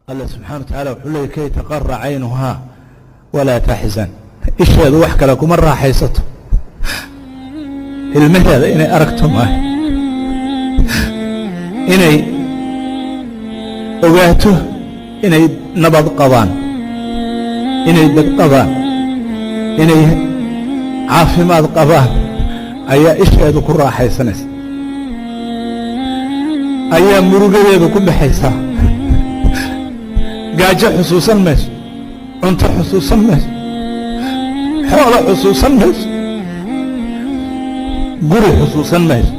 Alla subxana wa tacaala wuxuu leeyay: كي تقر عينها ولا تحزن. Isheedu wax kale kuma raaxaysato, ilmaheeda inay aragto maaha, inay ogaato inay nabad qabaan, inay bad qabaan, inay caafimaad qabaan ayaa isheedu ku raaxaysanaysa, ayaa murugadeedu ku baxaysaa. Gaajo xusuusan mayso, cunto xusuusan mayso, xoolo xusuusan mayso, guri xusuusan mayso.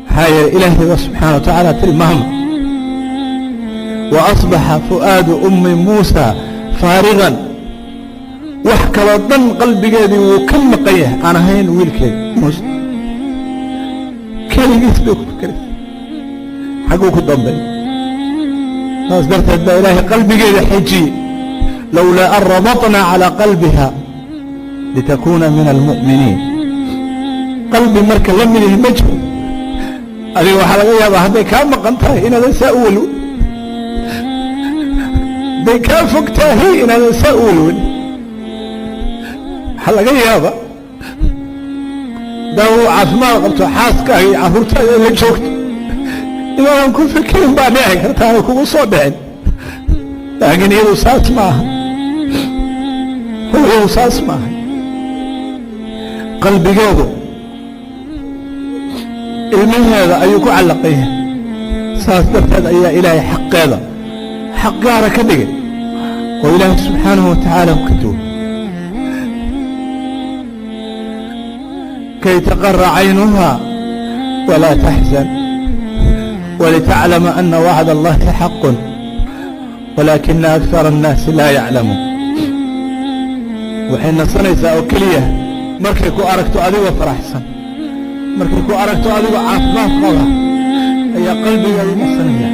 Maxaa yeele, ilaahay ba subxaana wa tacaala tilmaama: وأصبح فؤاد أم موسى فارغا. Wax kaloo dhan qalbigeedii wuu ka maqan yahay, aan ahayn wiilkeedi Muuse. Keligiis bay ku fikeraysa, xagguu ku dambay. Saas darteed baa ilaahay qalbigeeda xejiyey: لولا أن ربطنا على قلبها لتكون من المؤمنين. Qalbi marka la midihi ma jiro. Adiga waxaa laga yaabaa hadday kaa maqan tahay inaadan saa u welwel, hadday kaa fog tahay inaadan saa u welwelin. Waxaa laga yaabaa hadaa uu caafimaad qabto, xaaskaaga iyo carruurtaada la joogto, inaadan ku fikirin baa dhici karta, aanay kugu soo dhicin. Laakiin iyadu saas ma aha, hooyadu saas ma aha. Qalbigeedu ilmaheeda ayuu ku callaqan yahay. Saas darteed ayaa ilaahay xaqeeda xaq gaara ka dhigay oo ilaahay subxaanahu wa tacaala ka duway. كي تقر عينها ولا تحزن ولتعلم أن وعد الله حق ولكن أكثر الناس لا يعلمون. Waxay nasanaysaa oo keliya markay ku aragto adigoo faraxsan, markay ku aragto adigoo caafimaad qaba ayaa qalbigeedu nasanaya.